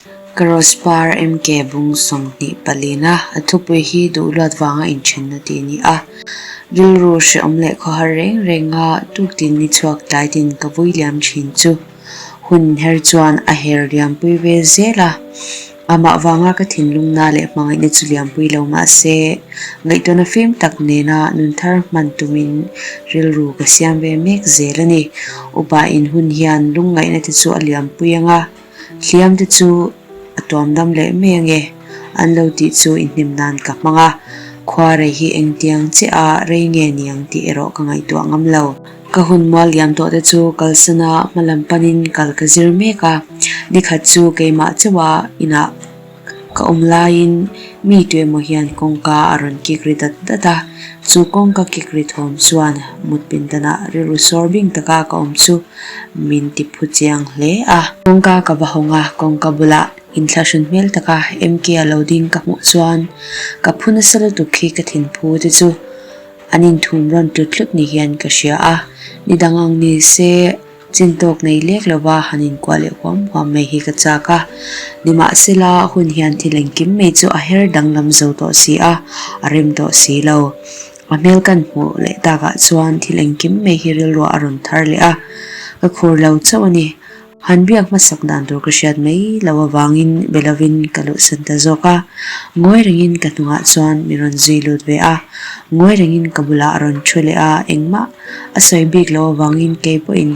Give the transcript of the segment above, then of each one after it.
Ka Rose par MK bung 20 palina a thupui hi duh luat vanga inthenna tih a ni a. Rilru hrehawm leh khawhar reng renga tuktin ni chhuak tlai tin ka vui liam thin chu hun her chuan a her liampui ve zel a. Amah vanga ka thinlungna leh hmangaihna chu liampui lo mah se, ngaihtuahna fim tak nena nun thar hman tumin rilru ka siam ve mek zel a ni. Upa in hun hian lungngaihna te chu a liampui ang a, hliam te chu a tuam dam leh mai ange an lo tih chu inhnem nan ka hmang a, khua rei hi engtiang chiah a rei nge niang tih erawh ka ngaihtuah ngam lo. Ka hun mual liam tawh te chu kalsana hma lam panin kal ka zir mek a, nikhat chu keimah chauha inah ka awm laiin mi tuemaw hian kawngka a rawn kik ri dat dat a, chu kawngka kik ri thawm chuan mut pindanah rilru sawr bing taka ka awm chu min ti phu chiang hle a. Kawngka ka va hawng a, kawngka bulah inthlahrun hmel taka MK a lo ding ka hmuh chuan ka phu nasa lutuk khi ka thinphu te chu An inthum rawn tlut tlut ni hian ka hria a, ni dang ang ni se chin tawk nei lek lova han inkuah leh huam huam mai hi ka chak a. Nimahsela hun hian thil engkim mai chu a her danglam zo tawh si a, a rem tawh si lo. A hmel kan hmuh leh takah chuan thil engkim mai hi rilruah a rawn thar leh a, ka khur lo chauh a ni. Han biak hmasak dan tur ka hriat mai lo avangin be lovin ka luhsan ta zawk a, ngawi rengin ka hnungah chuan min rawn zui lut ve a, ngawi rengin ka bulah a rawn thu leh a, engmah a sawi bik lo avangin kei pawhin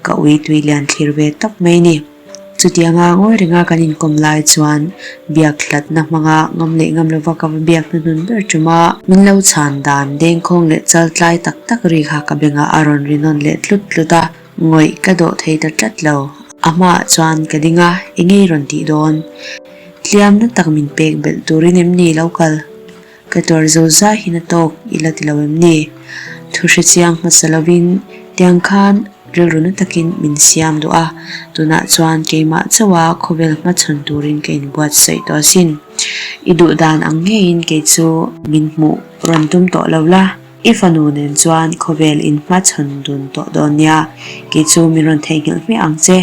ka ui tui lian thlir ve tawp mai ni. Chutianga ngawi renga kan inkawm lai chuan biak hlatna hmanga ngam leh ngam lova ka va biak hnuhnun ber tum a, min lo chhan dan dengkhawng leh chaltlai tak tak ri kha ka bengah a rawn ri nawn leh tlut tlut a. Ngawih ka dawh thei ta tlat lo. A hmaah chuan ka ding a, enge i rawn tih dawn? Tliamna tak min pek belh turin em ni lo kal? Ka tuar zo zai hi na tawk i la ti lo em ni? Thu hre chiang hmasa lovin tiang khan rilru na takin min siam duh a, tunah chuan keimah chauha khawvel hmachhawn turin ka inbuatsaih tawh asin. I duh dan ang ngeiin kei chu min hmuh rawn tum tawh lo la. I fanu nen chuan khawvel in hmachhawn dun tawh dawn nia, kei chu min rawn theihnghilh hmiah ang che.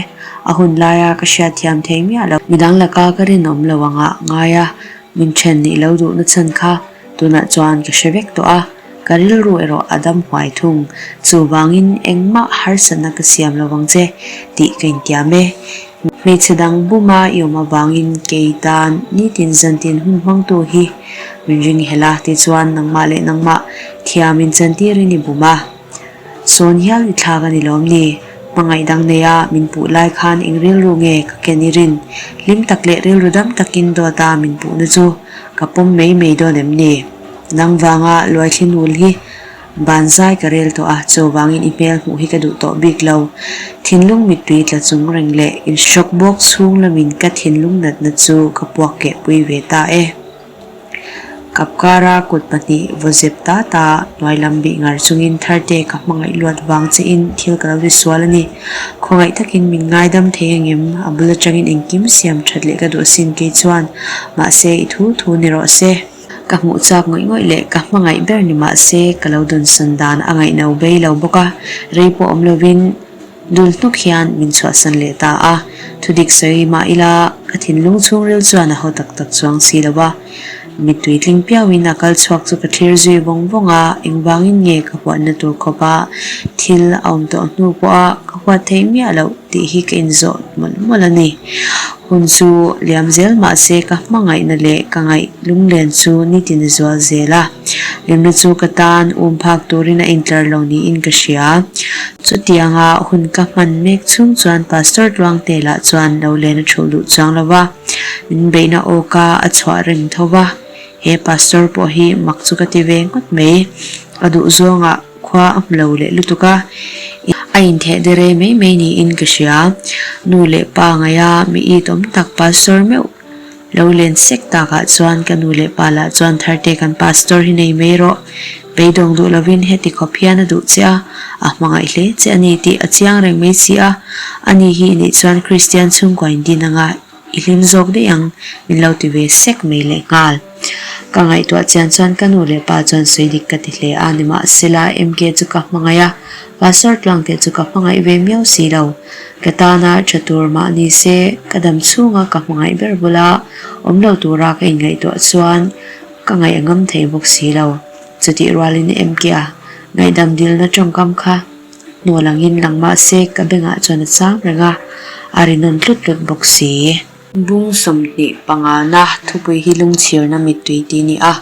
A hun laia ka hriatthiam thei miah lo. Midang laka ka rinawm lo anga ngai a, min then nih lo duhna chhan kha tunah chuan ka hre vek tawh a, ka rilru erawh a dam huai thung. Chuvangin engmah harsatna ka siam lo vang che tih ka intiam e. Hmeichhe dang buma i awm avangin kei tan nitin zantin hun hmangtu hi min ring hel a, tichuan nangmah leh nangmah thiam in chantirin i bum a. Sawn hial i thlak a ni lawm ni? Hmangaih dang neia min puh lai khan eng rilru nge ka ken i rin? Hlim tak leh rilru dam takin dawta min puhna chu ka pawm mai mai dawn em ni? Nang vanga luaithli nul hi Ban zai ka rel tawh a, chuvangin i hmel hmuh hi ka duh tawh bik lo. Thinlung mittui tla chung reng leh inhrawk bawk chhung lamin ka thinlung natna chu ka puak keh pui ve ta e. Kapkara kut pahnih vaw zep ta ta hnuai lam bih ngar chungin Tharte ka hmangaih luat vang chiin thil ka lo ti sual a ni. Khawngaih takin min ngaidam thei angem? A bul atangin engkim siam that leh ka duh asin kei chuan. Mahse i thu thu ni rawh se. Ka hmuh chak ngawih ngawih leh ka hmangaih ber ni mah se ka lo dawnsawn dan a ngaihno bei lo bawk a, rei pawh awm lovin dul hnuk hian min chhuahsan leh ta a. Thudik sawi mah ila ka thinlung chhungril chuan a haw tak tak chuang si lo a. Mittui tling piauin a kal chhuak chu ka thlir zui vawng vawng a, engvangin nge ka huatna tur khawpa thil a awm tawh hnu pawha ka huat theih miah loh tih hi ka inzawh mawlh mawlh a ni. Hun chu liam zel mah se ka hmangaihna leh ka ngaih lunglen chu nitin a zual zel a, hlimna chu ka tan um phak turin a intlar lo niin ka hria. Chutianga hun ka hman mek chhung chuan Pastor Tluangte lah chuan lo len a thuh duh chuang lo va, min beihna awka a chhuah reng tho va, he Pastor pawh hi mak chu ka ti ve ngawt mai, a duh zawngah. Khua a hmu lo leh lutuk a, a intheh dere mai mai niin ka hria. Nu leh pa ngaia mi it awm tak pastor meuh lo len sek takah chuan ka nu leh pa lah chuan Tharte kan pastor hi nei mai rawh, beidawng duh lovin heti khawp hian a duh che a, a hmangaih hle che a ni tih a chiang reng mai si a, ani hi nih chuan Kristian chhungkua in din anga i hlim zawk daih ang min lo ti ve sek mai lehnghal. Ka ngaihtuah chian chuan ka nu leh pa chuan sawi dik ka ti hle a, nimahsela MK chu ka hmangaih a, Pastor Tlangte chu ka hmangaih ve miau si lo. Ka tana tha tur mah ni se, ka dam chhunga ka hmangaih ber bula awm lo tura ka inngaihtuah chuan ka ngaih a ngam thei bawk si lo. Chutih rualin MK-a ngaihdam dilna tawngkam kha hnawl angin lang mah se ka bengah chuan a chang reng a, a ri nawn tlut tlut bawk si. Bung 25 na thupui hi lungchhirna mittui tih a ni a,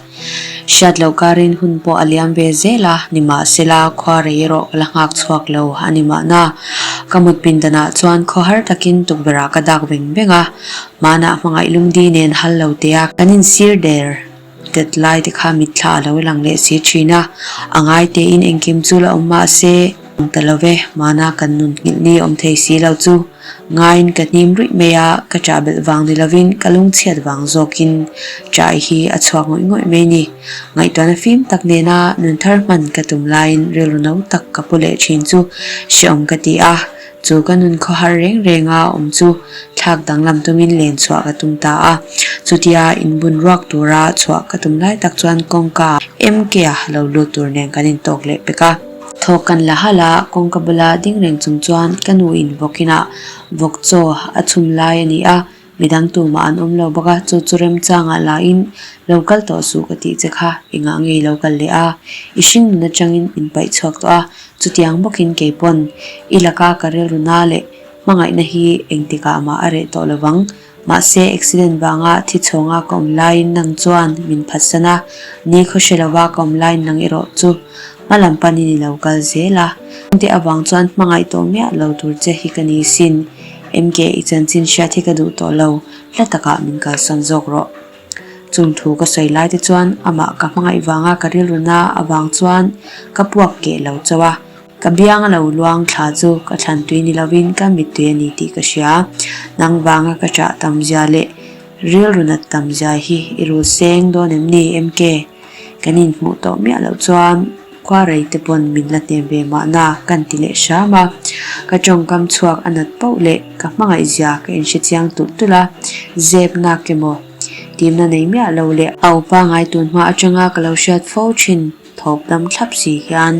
hriat loh karin hun pawh a liam ve zel a, nimahsela khua rei erawh ka la nghak chhuak lo a ni mahna. Ka mut pindanah chuan khawhar takin tukverhah ka dak veng veng a, hmanah hmangaih lungdi nen hal lo tea kan insir der tet lai te kha mitthla a lo lang leh si thin a, a ngai tein engkim chu la awm mahse ang ta lo ve, hmana kan nun nghilh ni awm thei si lo chu ngaiin ka hnim ruih mai a, ka ṭah belh vang ni lovin ka lungchhiat vang zawkin ṭah hi a chhuak ngawih ngawih mai ni. Ngaihtuahna fim tak nena nun thar hman ka tum laiin rilru no tak ka pu leh thin chu hreawm ka ti a, Chu ka nun khawhar reng renga awm chu thlak danglam tumin len chhuah ka tum ta a. Chutia inbun ruak tura chhuah ka tum lai tak chuan kawngka MK-a lo lut tur nen kan intawk leh pek a. Thawk kan la halh a, kawngka bula ding reng chung chuan ka nu in vawk inah vawk chaw a chhum lai a ni a, midang tumah an awm lo bawk a, chu chu remchangah lahin lo kal tawh suh ka tih che kha, engah nge i lo kal leh a? I hring nun atangin in paih chhuak tawh a, Chutiang bawkin kei pawn i laka ka rilru na leh hmangaihna hi engtikah mah a reh tawh lovang. Mahse accident vanga thi chhawnga ka awm laiin nang chuan min phatsan a, ni khaw hre lova ka awm laiin nang erawh chu hma lam panin i lo kal zel a. Chungte avang chuan hmangaih tawh miah lo tur che hi ka ni sin. MK i chanchin hriat hi ka duh tawh lo, hla takah min kalsan zawk rawh. Chung thu ka sawi lai te chuan amah ka hmangaih vanga ka rilru na avang chuan ka puak keh lo chauh a, ka biang a lo luang thla chu ka thlan tui ni lovin ka mittui a ni tih ka hria. Nang vanga ka ṭah tam zia leh rilru nat tam zia hi i rul seng dawn em ni MK? Kan inhmuh tawh miah loh chuan khua rei te pawn min la hnem ve mahna kan ti leh hram a. Ka tawngkam chhuak a nat pauh leh ka hmangaih zia ka inhre chiang tulh tulh a, zep nak emaw timna nei miah lo leh a upa ngai tun hma atanga ka lo hriat fo thin thawp dam thlap si hian.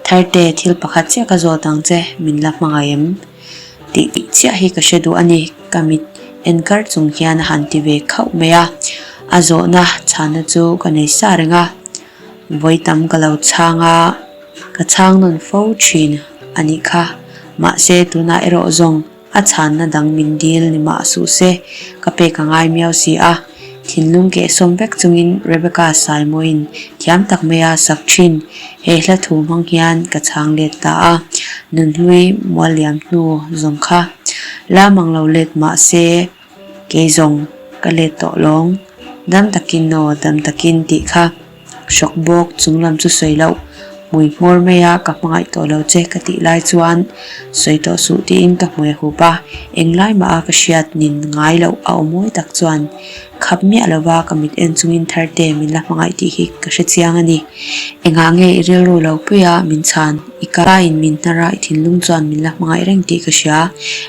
Tharte thil pakhat chiah ka zawt ang che min la hmangaih em? Tih chiah hi ka hre duh a ni, ka mit en kar chung hian a han ti ve khauh mai a. A zawhna chhanna chu ka nei sa reng a, vawi tam ka lo chhang a, ka chhang nawn fo thin a nih kha. Mahse tunah erawh zawng a chhanna dang min dil ni mah suh se, ka pek a ngai miau si a. Thinlung kehsawm vek chungin Rebecca Saimawiin thiam tak maia sak thin he hla thu hmang hian ka chhang let ta a, nunhlui mual liam hnu zawng kha la mang lo let mah se kei zawng ka let tawh lawng, dam takin aw dam takin tih kha. Hrawk bawk chung lam chu sawi loh, hmui hmawr mai a ka hmangaih tawh lo che ka tih lai chuan sawi tawh suh tiin ka hmui a hup a, englai mah a ka hriat nin ngai loh a aw mawi tak chuan khap miah lova ka mit en chungin Tharte min la hmangaih tih hi ka hre chiang a ni. Engah nge i rilru lo pui a min chhan? I ka in min hnar a, i thinlung chuan min la hmangaih reng tih ka hria.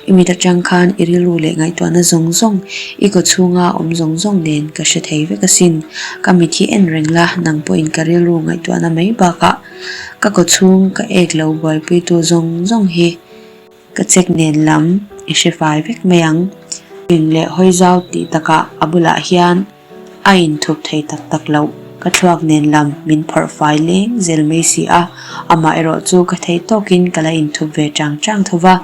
I mit atang khan i rilru leh ngaihtuahna zawng zawng, i kaw chhunga awm zawng zawng nen ka hre thei vek asin. Ka mit hi en reng la, nang pawhin ka rilru ngaihtuahna mai bakah ka kaw chhung ka ek lo buaipuitu zawng zawng hi Ka check nen lam i hre fai vek mai ang. Ring leh hawi zau tih takah a bulah hian a inthup thei tak tak loh. Ka thluak nen lam min phawrh fai leng zel mai si a, amah erawh chu ka theih tawkin ka la inthup ve chang chang tho va.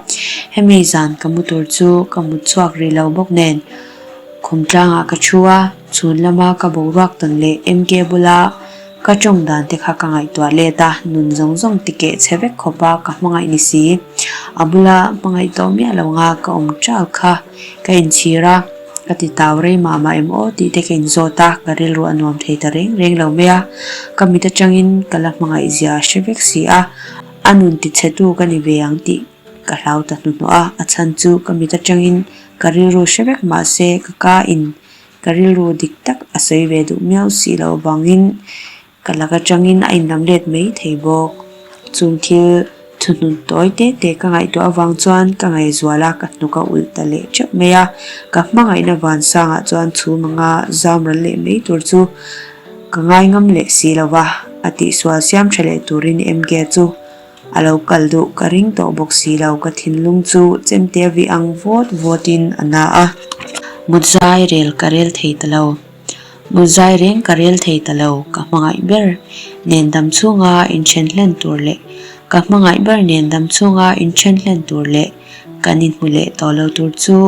Hemi zan ka mu tur chu ka mut chhuak rih lo bawk nen khum tlangah ka thu a, chhun lama ka boruak tawn leh MK bula Ka tawng dan te kha ka ngaihtuah let a, nun zawng zawng ti keh chhe vek khawp a ka hmangaih ni si. A bula hmangaih tawh miah lo nga ka awm ṭal kha ka inchhir a, ka ti tau rei mah mah em aw tih te ka inzawt a, ka rilru a nuam thei ta reng reng lo mai a. Ka mit atangin ka la hmangaih zia a hre vek si a, a nun ti chhe tu ka ni ve ang tih ka hlau ta hnuhnawh a, a chhan chu ka mit atangin ka rilru hre vek mah se ka ka in Ka rilru dik tak a sawi ve duh miau si loh avangin ka lak atangin a inlam let mai thei bawk. Chung thil thuhnun tawi te te ka ngaihtuah avang chuan ka ngaihzual a, ka hnuk a ulh ta leh teuh mai a. Ka hmangaihna vansangah chuan chhum anga zam ral leh mai tur chu. Ka ngaingam leh si lo va, a tihsual siam tha leh turin MK chu a lo kal duh ka ring tawh bawk si lo. Ka thinlung chu chemte vih ang vawt vawtin a na a. Mutzai rel ka rel thei ta lo. Mutzai reng ka rel thei ta lo. Ka hmangaih ber nen dam chhunga inthen hlen tur leh ka hmangaih ber nen dam chhunga inthen hlen tur leh Kan inhmu leh tawh lo tur chu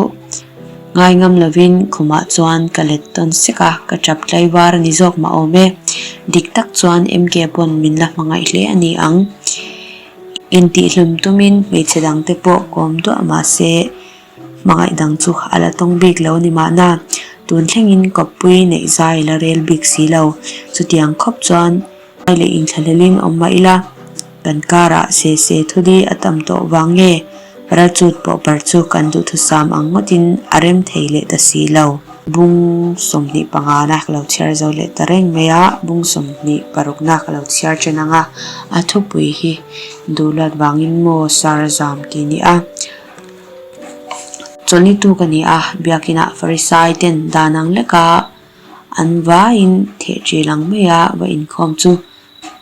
ngai ngam lovin khumah chuan ka let tawn sek a, ka tap tlai var a ni zawk mah awm e. Dik tak chuan MK pawn min la hmangaih hle a ni ang. Intihhlum tumin hmeichhe dangte pawh kawm duah mah se hmangaih dang chu a la tawng bik lo a ni mahna. Tun thlengin kawppui neih zai la rel bik si lo. Chutiang khawp chuan Ai leh inthlahlelin awm mah ila, kan karah se se thudi a tam tawh vang nge parachute pawh par chu kan duhthusam ang ngawtin a rem thei leh ta si lo. Bung 25 na ka lo chhiar zo leh ta reng mai a, bung 26 na ka lo chhiar chen ang a, a thupui hi duhluat vangin maw sar zam tih ni a. Chawlhnitu ka ni a, biakinah Farisai ten dan ang leka An vaiin theh ṭil ang maia va inkhawm chu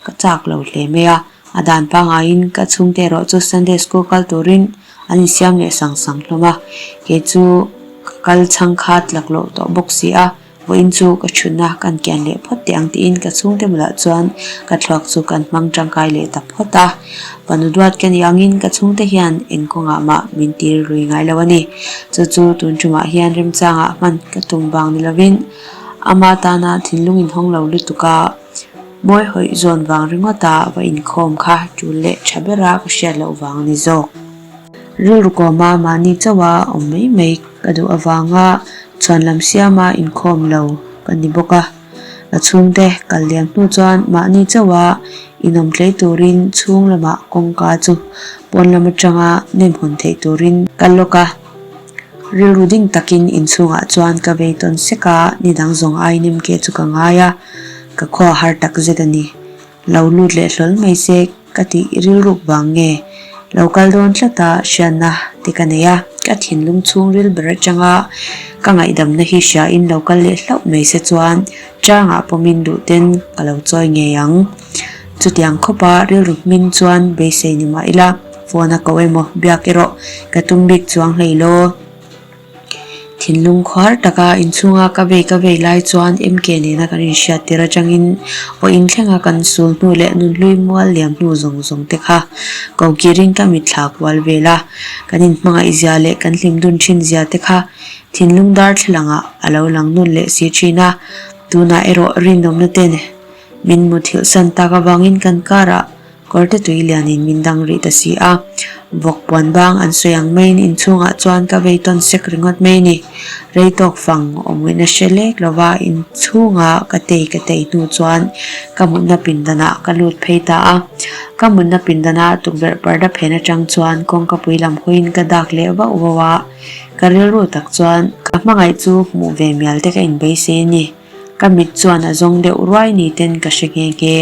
ka chak lo hle mai a, a dan pangaiin ka chhungte erawh chu Sunday school kal turin an insiam leh sang sang hlawm a, kei chu ka kal chhang kha tlak loh tawh bawk si a, vawiin chu ka chhunna kan kian leh phawt teh ang tiin ka chhungte bulah chuan ka thluak chu kan hmang tangkai leh ta phawt a, fanu duat ka nih angin ka chhungte hian eng kawngah mah min tir lui ngai lo a ni. Chu chu tun tumah hian remchangah hman ka tum vang ni lovin ama tana thinlung inhawng lo lutuk a, mawi hawih zawn vang ringawta va inkhawm kha tul leh tha bera ka hriat loh vang a ni zawk. Rilru kawma mahni chauha awm mai mai ka duh avanga chhuan lam siama inkhawm lo ka ni bawk a. Ka chhungte kal liam hnu chuan mahni chauha inawm tlei turin chhung lamah kawngka chu pawn lam atanga nem hawn theih turin ka lawk a. Rilru ding takin inchhungah chuan ka vei tawn sek a, nidang zawng aiin MK chu ka ngai a, ka khua har tak zet a ni. Lo lut leh hlawl mai se ka tih rilruk vang nge? Lo kal dawn tlata hriatna te ka nei a, ka thinlung chhungril ber atanga ka ngaihdamna hi hriain lo kal leh hlauh mai se chuan changah pawmin duhten ka lo chawi ngei ang. Chutiang khawpa rilru hmin chuan beisei ni mah ila phone a ko emaw biak erawh ka tum bik chuang hlei law. Thinlung khuar taka inchhunga ka vei ka vei lai chuan MK nena kan inhriat tir atangin aw inthlenga kan sul hnu leh nunhlui mual liam hnu zawng zawng te kha ko kirin ka mitthla kual vel a, kan inhmangaih zia leh kan hlim dun thin zia te kha thinlung darthlalangah a lo lang nun leh si thin a, tunah erawh rinawmna ten min muthilh san tak avangin kan karah Kawrte tui lianin min dang rih ta si a, vawk puan bang an sawi ang maiin inchhungah chuan ka vei tawn sek ringawt mai a ni. Rei tawk fang awmngawihna hre lek lova inchhunga ka tei ka tei hnu chuan ka mutna pindanah ka lut phei ta a. Ka mutna pindana tukverh parda phen atang chuan kawngkapui lam hawiin ka dak leh vauh vauh a, ka rilru tak chuan ka hmangaih chu hmuh ve mial te ka inbeisei a ni. Ka mit chuan a zawng deuh ruai ni ten ka hre nghe nghe.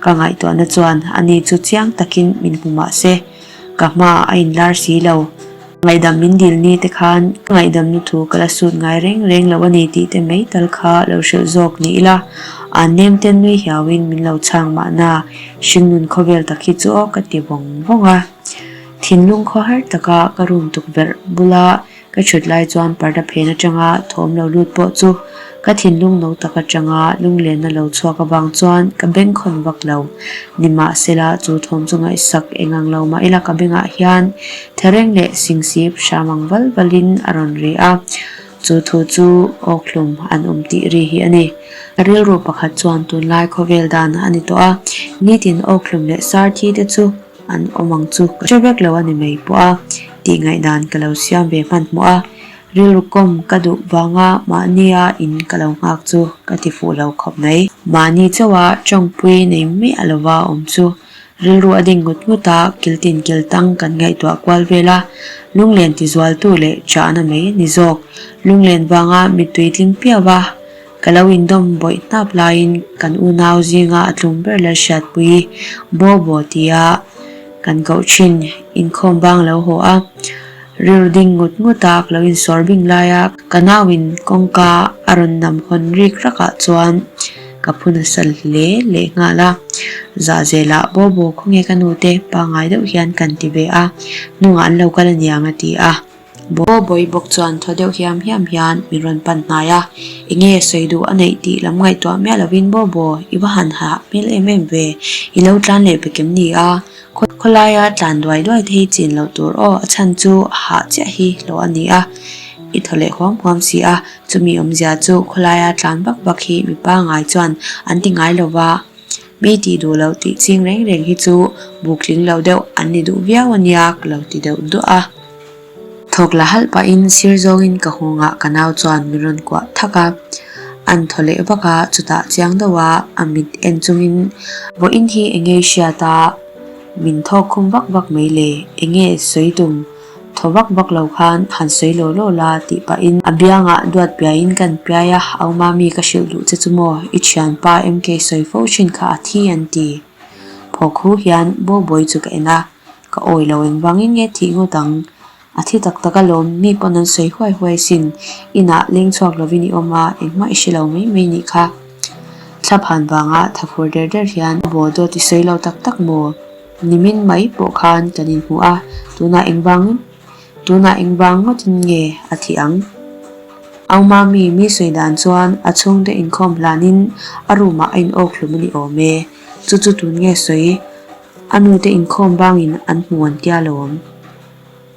Ka ngaihtuahna chuan ani chu chiang takin min hmu mah se, ka hmaah a inlar si lo. Ngaihdam min dil ni te khan ka ngaihdamna thu ka la sut ngai reng reng lo a ni tih te mai tal kha lo hrilh zawk ni ila, an nem ten nui hiauin min lo chhang mahna hringnun khawvel tak hi chu aw ka ti vawng vawng a. Thinlung khawhar taka ka room tukverh bula Ka chhut lai chuan parda phen atanga thawm lo lut pawh chu ka thinlung no tak atanga lunglenna lo chhuak avang chuan ka bengkhawn vak lo. Nimahsela chu thawm chu ngaihsak eng ang lo mah ila ka bengah hian thereng leh singsip hram ang val valin a rawn ri a, chu thu chu awkhlum an awm tih ri hi a ni. Ka rilru pakhat chuan tunlai khawvel dan a ni tawh a, nitin awkhlum leh sarthi te chu An awm ang chu ka hre vek lo a ni mai pawh a, tih ngaihdan ka lo siam ve hmanhmawh a, rilru kawm ka duh vanga mahnia in ka lo nghak chu ka ti fuh lo khawp mai. Mahni chauha tawngpui nei miah lova awm chu rilru a ding ngut ngut a, kiltin kiltang kan ngaihtuah kual vel a, lunglen tizualtu leh chahna mai a ni zawk. Lunglen vanga mittui tling piau a. Ka lo indawm bawih hnap laiin kan unau zinga a tlum ber la hriatpui Bobo tia kan koh thin inkhawm bang lo haw a, rilru ding ngut ngut a ka lo insawr bing laia ka nauin kawngka a rawn nam hawn rik rakah chuan. Ka phu nasa hle leh nghal a. Zahzelah Bobo khawnge ka nute pangngai deuh hian kan ti ve a, hnungah an lo kal aniang a ti a. Bobo-i bawk chuan thaw deuh hiam hiam hian min rawn pan hnai a, enge sawi duh a neih tih lam ngaihtuah miah lovin Bobo, i va han hah hmel em em ve, i lo tlan leh pek em ni a? Khawlaia tlan duai duai te hi chin loh tur aw, a chhan chu a hah chiah hi hlawh a ni a, i thaw leh huam huam si a, chumi awmzia chu khawlaia tlan vak vak hi mi pangngai chuan an ti ngai lo va, mi tih duh loh tih ching reng reng hi chu buk tling lo deuh an ni duh viau a nia ka lo ti deuh duah a. Thawk la halh pahin sir zawngin ka nghawngah ka nau chuan min rawn kuah thak a, an thaw leh vak a, chutah chiang deuh a a mit en chungin vawiin hi enge i hriat a, min thawk khum vak vak mai le, enge sawi tum thaw vak vak lo khan han sawi law law la tih pahin a biangah duat piaiin kan piai a, au mami ka hrilh duh che chu maw, i thianpa MK sawi fo thin kha a thi an ti. Phawk hu hian Boboy chu ka en a. Ka awi lo engvangin nge thih ngawt ang? A thi tak tak alawm, mi pawn an sawi huai huai sin. Inah leng chhuak lovin i awm a, engmah i hre lo mai mai nih kha. Thla phan vanga tha fur der der hian a baw dawt i sawi lo tak tak maw? Nimin mai pawh khan kan inhmu a, tunah engvang tunah engvang ngawtin nge a thih ang? Au Mami mi sawi dan chuan a chhungte inkhawm hlanin a room ah a in awk hlum a ni awm e. Chu chu tun nge sawi? A nute inkhawm bangin an hmu an tia lo awm.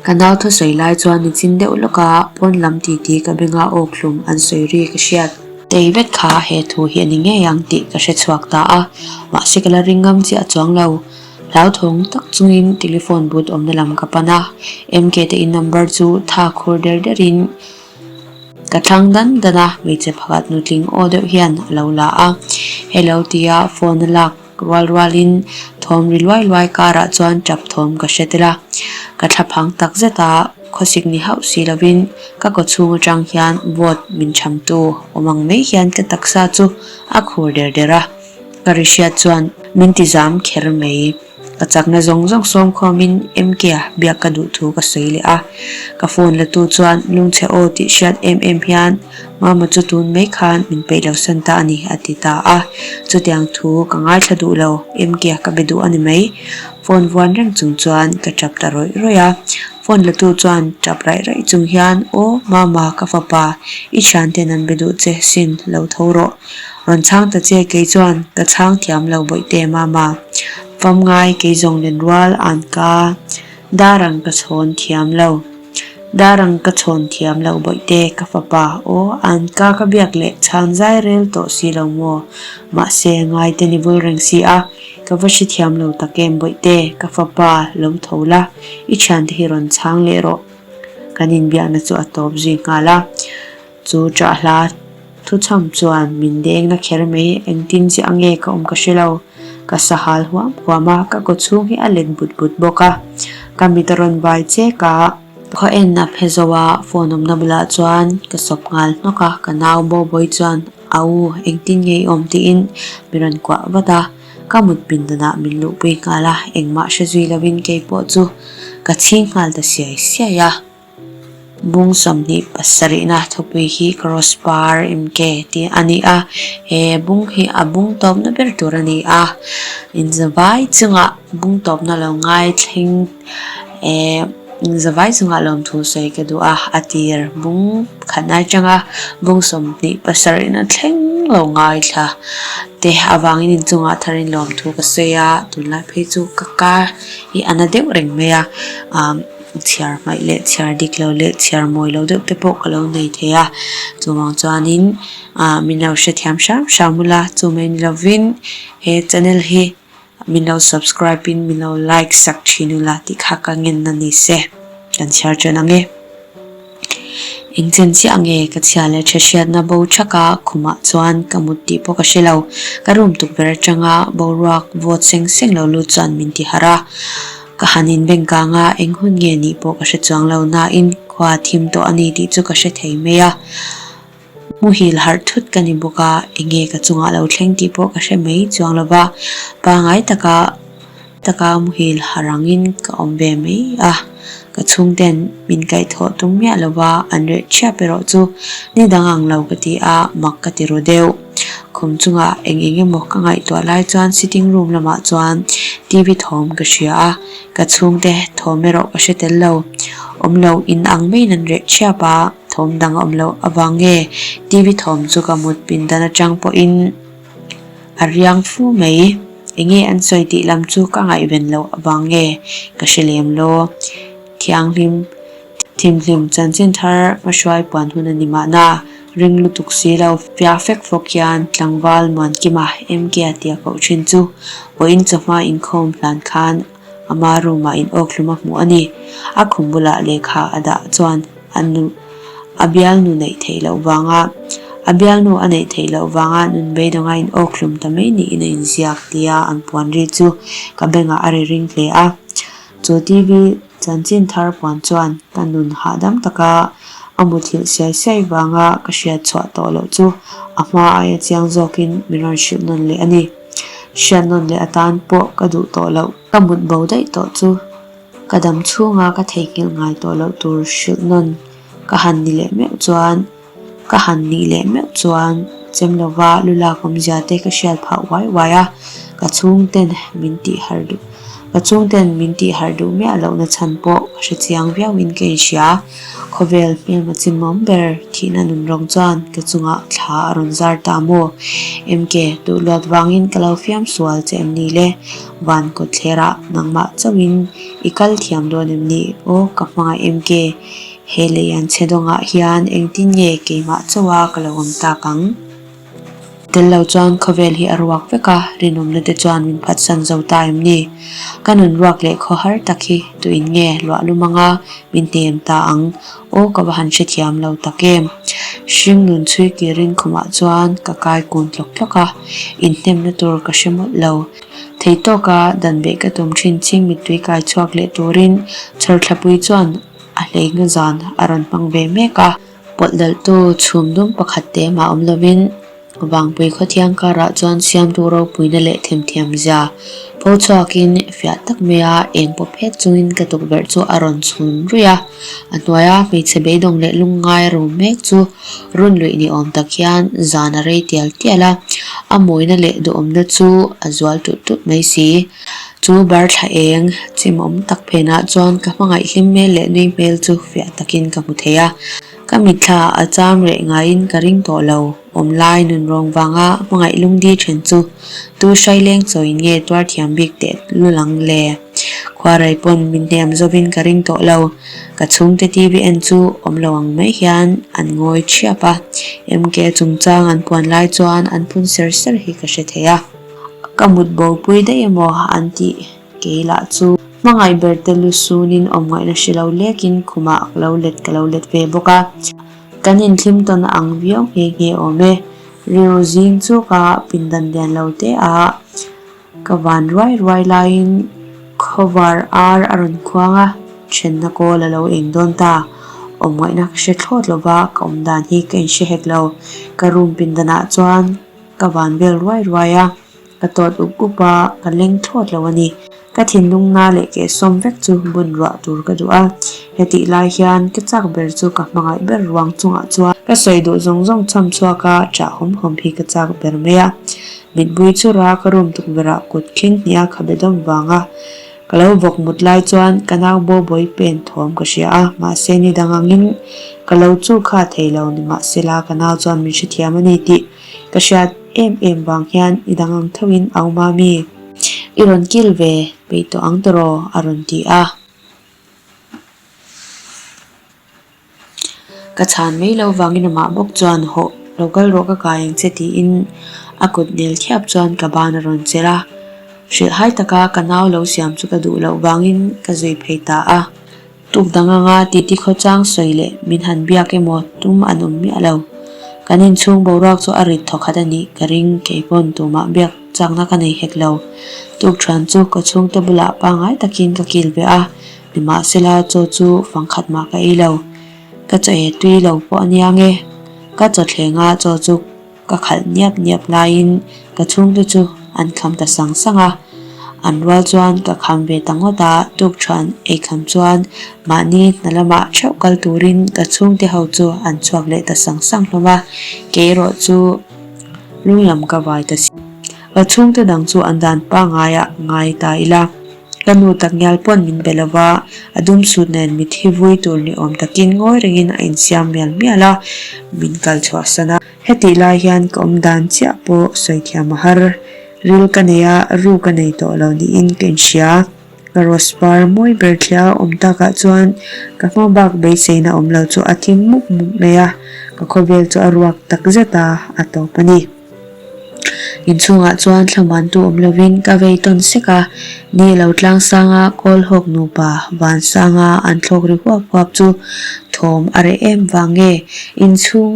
Ka nau thusawi lai chuan nichin deuh lawka pawn lam titi ka benga awk hlum an sawi ri ka hriat. Tei vet kha he thu hi a ni ngei ang tih ka hre chhuak ta a, mahse ka la ring ngam chiah chuang lo. Hlauthawng tak chungin telephone booth awmna lam ka pan a, MK te in number chu tha khur der derin ka thlang dan dan a, hmeichhe pakhat nutling aw deuh hian a lo la a, hello tia phone a lak. Rual rualin thawm ri luai luai karah chuan tap thawm ka hre tel a, ka thla phang tak zet a, khawsik ni hauh si lovin ka kaw chhung atang hian vawt min thamtu awm ang mai hian ka taksa chu a khur der der a, ka ri hriat chuan min ti zam kher mai. Ka chakna zawng zawng sawm khawmin MK-a biak ka duh thu ka sawi leh a, ka phone la tu chuan lungchhe aw tih hriat em em hian Mama chu tun mai khan min peih lo san ta a ni a ti ta a, chutiang thu ka ngaithla duh lo, MK-a ka be duh a ni mai. Phone vuan reng chung chuan ka tap ta rawih rawih a, phone la tu chuan tap raih raih chung hian Aw Mama ka fapa, i thianten an be duh che sin lo tho rawh. Rawn chhang ta che kei chuan ka chhang thiam lo bawihte mama. Fam ngai kei zawng len rual an ka dar ang ka chhawn thiam lo. Dar ang ka chhawn thiam lo bawihte ka fapa aw an ka ka biak leh chhan zai rel tawh si lo maw. Mahse ngai te ni vul reng si a ka va hre thiam lo tak em bawihte ka fapa lo tho la i thiante hi rawn chhang leh rawh. Kan inbiakna chu a tawp zui nghal a. Chu ṭah hla thuchham chuan min deng na kher mai, engtin chiah nge ka awm ka hre lo. Ka sahal huam huam a, ka kaw chhung hi a let but but bawk a. Ka mit a rawn vai chek a. Khaw en a phe zo a, phone awmna bulah chuan ka sawp nghal hnawk a, ka nau Boboy chuan a u engtin nge i awm tiin min rawn kuah vat a. Ka mut pindanah min luhpui nghal a, engmah hre zui lovin keipawh chu ka chhing nghal ta siai siai a. Bung 27na thupui hi Cross Par MK tih a ni a, he bung hi a bung tawpna ber tur a ni a, inzavai chungah bung tawpna lo ngai thleng eh inzavai chungah lawmthu sawi ka duh a, a tir bung khatna atanga bung 27na thleng lo ngaithla te avangin inchungah tharin lawmthu ka sawi a, tunlai phei chu ka ka hi a na deuh reng mai a ah. Chhiar hmaih leh chhiar dik lo leh chhiar mawi lo deuh te pawh ka lo nei thei a, chuvang chuanin ah min lo hrethiam hram hram ula chu mai ni lovin he channel hi min lo subscribe in min lo like sak thin ula tih kha ka ngen na ni se kan chhiar ṭan ang e. Eng chen chiah nge ka chhia leh tha hriatna bo thaka khumah chuan ka mut tih pawh ka hre lo. Ka room tukverh atanga boruak vawt seng seng lo lut chuan min ti harh a. Ka han inbeng kang a, eng hun nge nih pawh ka hre chuang lo nain khua thim tawh a ni tih chu ka hre thei mai a. Muhil harh thut ka ni bawk a, enge ka chungah lo thleng tih pawh ka hre mai chuang lo va, pangai taka taka muhil harh angin ka awm ve mai a, ka chhungten min kaihthawh tum miah lo va, an reh thiap erawh chu ni dang ang lo ka ti a, mak ka ti ru deuh. Khum chungah eng eng emaw ka ngaihtuah lai chuan sitting room lamah chuan TV thawm ka hria a, ka chhungte thawm erawh ka hre tel lo. Awm lo in ang maiin an reh thiap a, thawm dang a awm loh avang nge TV thawm chu ka mut pindan atang pawhin a riang fu mai. Enge an sawi tih lam chu ka ngaihven loh avang nge ka hre lem lo. Thianghlim. Thimhlim chanchin thar hmahruai puan hun a ni mahna, ring lutuk si lo fiah fek fawk hian tlangval Muankima MK a tia koh thin chu vawiin chawhma inkhawm hlan khan ama room ah in awk hlum a hmuh a ni. A khum bulah lehkha a dah chuan a nu a bialnu neih theih loh vanga a bialnu a neih theih loh vanga nun beidawnga in awk hlum ta mai niin a inziak tia an puan ri chu ka bengah a ri ring hle a. Chu TV chanchin thar puan chuan ka nun hahdam taka a muthilh siai siai vanga ka hriat chhuah tawh loh chu a hma aia chiang zawkin min rawn hrilh nawn leh a ni. Hriat nawn leh atan pawh ka duh tawh loh. Ka mut bo daih tawh chu ka dam chhunga ka theihnghilh ngai tawh loh tur hrilh nawn ka han ni leh meuh chuan Ka han nih leh meuh chuan chem lova lu lak awmzia te ka hriat phah uai uai a, ka chhungten min tih harh duh ka chhungten min tih harh duh miah lohna chhan pawh ka hre chiang viauin ka inhria. Khawvel hmelma chimawm ber thihna nunrawng chuan ka chungah thla a rawn zar ta maw? MK, duh luat vangin ka lo fiam sual che em ni le? Van kawtthlerah nangmah chauhin i kal thiam dawn em ni? Aw ka hmangaih MK. He lei an chhe dawngah hian engtin nge keimah chauha ka lo awm tak ang? Tel lo chuan khawvel hi a ruak vek a, rinawmna te chuan min phatsan zo ta em ni? Ka nun ruak leh khaw har tak hi tuin nge luah lum anga min hnem ta ang? Aw ka va han hrethiam lo tak em! Hring nun chhui kirin khumah chuan ka kai kun tlawk tlawk a, inhnemna tur ka hre mawlh lo. Theitawka dan beh ka tum thin ching mittui kai chhuak leh turin chhawrthlapui chuan A hleihna zan a rawn hmang ve mek a. Pawlh dalhtu chhum dum pakhat te mah awm lovin Vangpui khawthiang karah chuan siamtu ropuina leh themthiam zia pho chhuakin fiah tak maia eng pawp phet chungin ka tukverh chu a rawn chhun ruih a. A hnuaia hmeichhe beidawng leh lungngai rum mek chu run luih ni awm tak hian zan a rei tial tial a, a mawina leh duhawmna chu a zual tulh tulh mai si. Chu bar thla eng chimawm tak phenah chuan ka hmangaih hlim hmel leh nui hmel chu fiah takin ka hmu thei a. Ka mitthla a cham reh ngaiin ka ring tawh lo. Awm lai nun rawng vanga hmangaih lungdi then chu tu hrai leng chawiin nge tuar thiam bik teh lul ang le? Khuarei pawn min hnem zovin ka ring tawh lo. Ka chhungte TV en chu awm lo ang mai hian an ngawi thiap a. MK chungchang an puan lai chuan an phun ser ser hi ka hre thei a. Ka mut bopui daih emaw an tih kei lah chu hmangaih ber te lu sunin awm ngaihna hre lo lekin khumah ka lo let ka lo let ve bawk a. Kan inthlim tawn ang viau nghe nghe awm e. Rilru zing chu ka pindan lian lo te a, ka van ruai ruai laiin khawvar ar a rawn khuang a, thenna kawl a lo eng dawn ta. Awm ngaihna ka hre thlawt lova ka awm dan hi ka inhre hek lo. Ka room pindanah chuan. Ka van vel ruai ruai a, ka tawt up up a, ka leng thlawt lo a ni. Ka thinlung na leh kehsawm vek chu bun ruah tur ka duh a, hetih lai hian ka chak ber chu ka hmangaih ber ruang chungah chuan ka sawi duh zawng zawng chham chhuak a, ṭah hawm hawm hi ka chak ber mai a. Mitbui chura ka room tukverh ah kut khing hnih a khabe dawm vang a, ka lo vawk mut lai chuan ka nau bobawi pen thawm ka hria a, mahse ni dang angin ka lo chu kha thei lo nimahsela ka nau chuan min hrethiam a ni tih Ka hriat em em vang hian i dang ang thoin au mami. I rawn kil ve peih tawh ang tawraw a rawn ti a. Ka chhan mai lo vangin amah bawk chuan hawh lo kal rawh ka kai ang che tiin a kut nel thiap chuan ka ban a rawn chelh a. Hrilhhai taka ka nau lo siam chu ka duh loh vangin ka zui phei ta a. Tuk dang anga titi khawchang sawi leh min han biak emaw tum an awm miah lo. Kan inchhung boruak chu a rit thawkhat a nih ka ring kei pawn tumah biak chakna ka nei hek lo. Tuk thian chu ka chhungte bulah pangngai takin ka kil ve a, nimahsela chaw chu fangkhat mah ka ei lo. Ka chaw e tui lo pawh a nia nge. Ka chaw thlenga chaw chu Ka khalh niap niap laiin ka chhungte chu an kham ta sang sang a, an rual chuan ka kham ve ta ngawt a, tukṭhuan ei kham chuan mahni hna lamah theuh kal turin ka chhungte ho chu an chhuak leh ta sang sang hlawm a, kei erawh chu Lunglam ka vai ta si. Ka chhungte dang chu an dan pangaiah ngai ta ila. Ka nu takngial pawn min be lo va, a dum sut nen mitthi vui tur ni awm takin ngawi rengin a insiam mial mial a, min kal chhuahsan a. Hetih lai hian ka awm dan chiah pawh sawi thiam a har. Ril ka nei a, ru ka nei tawh lo niin ka inhria. Ka rose par mawi ber thliah a awm takah chuan ka hma bak beiseina awm lo chu a thim mup mup mai a, ka khawvel chu a ruak tak zet a, a tawp a ni. Inchhungah chuan thlamuantu awm lovin ka vei tawn sek a, ni lo tlangsanga Kawlhawk nupa Vansanga an thlawk ri huap huap chu thawm a reh em vang nge inchhung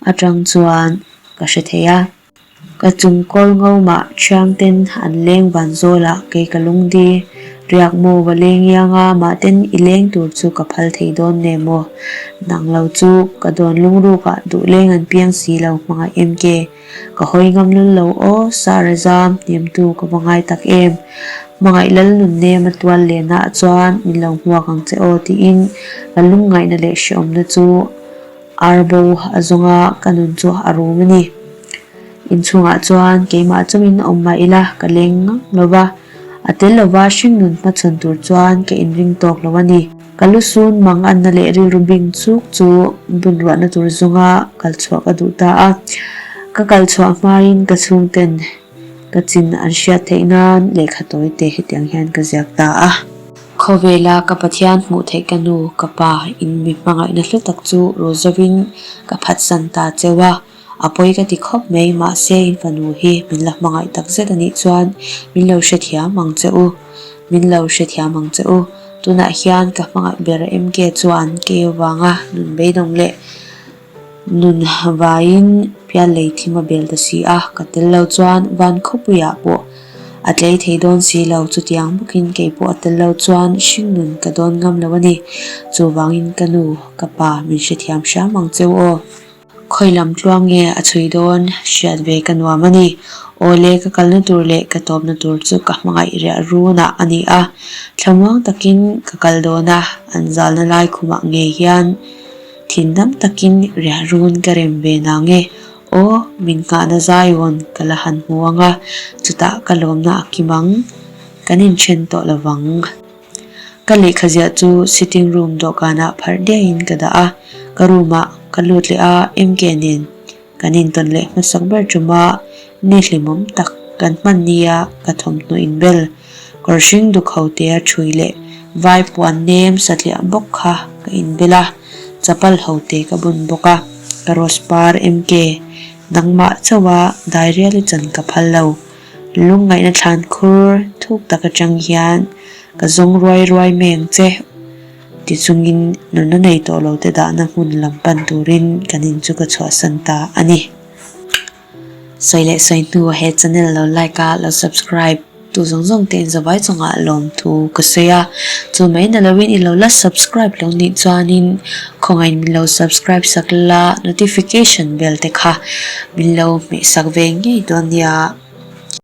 atang chuan ka hre thei a. Ka chung kawl ngo mah thiangten an leng van zawlah kei ka lungdi riak maw va leng iang a mahten i leng tur chu ka phal thei dawn ne maw nang lo chu ka dawn lungrukah duh leng an piang si lo hmangaih em ke ka hawi ngam lul lo aw sara zam hnemtu ka va ngai tak em hmangaih lal nun nem a tual lenah chuan min lo hmuak ang che aw tiin ka lungngaihna leh hreawmna chu Arbo a zawng a, ka nun chu a rum a ni. Inchhungah chuan keimah chungin awm mah ila ka leng ngang lo va, a tel lova hringnun hmachhawn tur chuan ka inring tawk lo a ni. Ka lusun mang anna leh rilru bing chuk chu bunruahna tur zawnga kal chhuah ka duh ta a. Ka kal chhuah hmain ka chhungten ka chin an hriat theih nan lehkha tawi te hetiang hian ka ziak ta a. Khawvela ka Pathian hmuh theih ka nu, ka pa in mi hmangaihna hlu tak chu ru zovin ka phatsan ta cheu a, a pawi ka ti khawp mai mahse in fanu hi min la hmangaih tak zet a nih chuan min lo hrethiam ang che u, min lo hrethiam ang che u. Tunah hian ka hmangaih ber MK chuan kei avanga nun beidawng leh Nun vaiin pial lei thim a bel ta si a, ka tel lo chuan van khawpuiah pawh a tlei thei dawn si lo, chutiang bawkin kei pawh a tel lo chuan hringnun ka dawn ngam lo a ni. Chuvangin ka nu, ka pa min hrethiam hram ang cheu aw. Khawi lam tluang nge a chhui dawn hriat ve ka nuam a ni. Awle ka kalna tur leh ka tawpna tur chu ka hmangaih riah runah a ni a, thlamuang takin ka kal dawn a, an zalna lai khumah ngei hian Thindam takin riah run ka rem ve nang e, aw min nghahna zaiawn ka la han hmu ang a, chutah ka lawmna a kim ang, kan inthen tawh lo vang. Ka lehkha ziah chu sitting room dawhkanah pharh diaiin ka dah a, ka room ah ka lut leh a, MK nen Kan intawn leh hmasak ber ṭuma ni hlimawm tak kan hman nia ka thawmhnaw inbel, kawr hring duk ho tea ṭhui leh vai puan nem satliah bawk kha ka inbel a, chapal ho te ka bun bawk a, ka rose par MK nangmah chauha dairial i chan ka phal lo. Lungngaihna thlan khur thuk tak aṭang hian ka zawng ruai ruai mai ang che. Tichungin nunna nei tawh lo te dahna hmun lam pan turin kan in chu ka chhuahsan ta a ni. Sawi leh sawi hnu he channel lo like a, lo subscribe tu zawng zawng te in zavai chungah lawmthu ka sawi a. Chu mai na loin i lo la subscribe lo nih chuanin khawngaih min lo subscribe sak la, notification bell te kha min lo hmeh sak ve ngei dawn nia.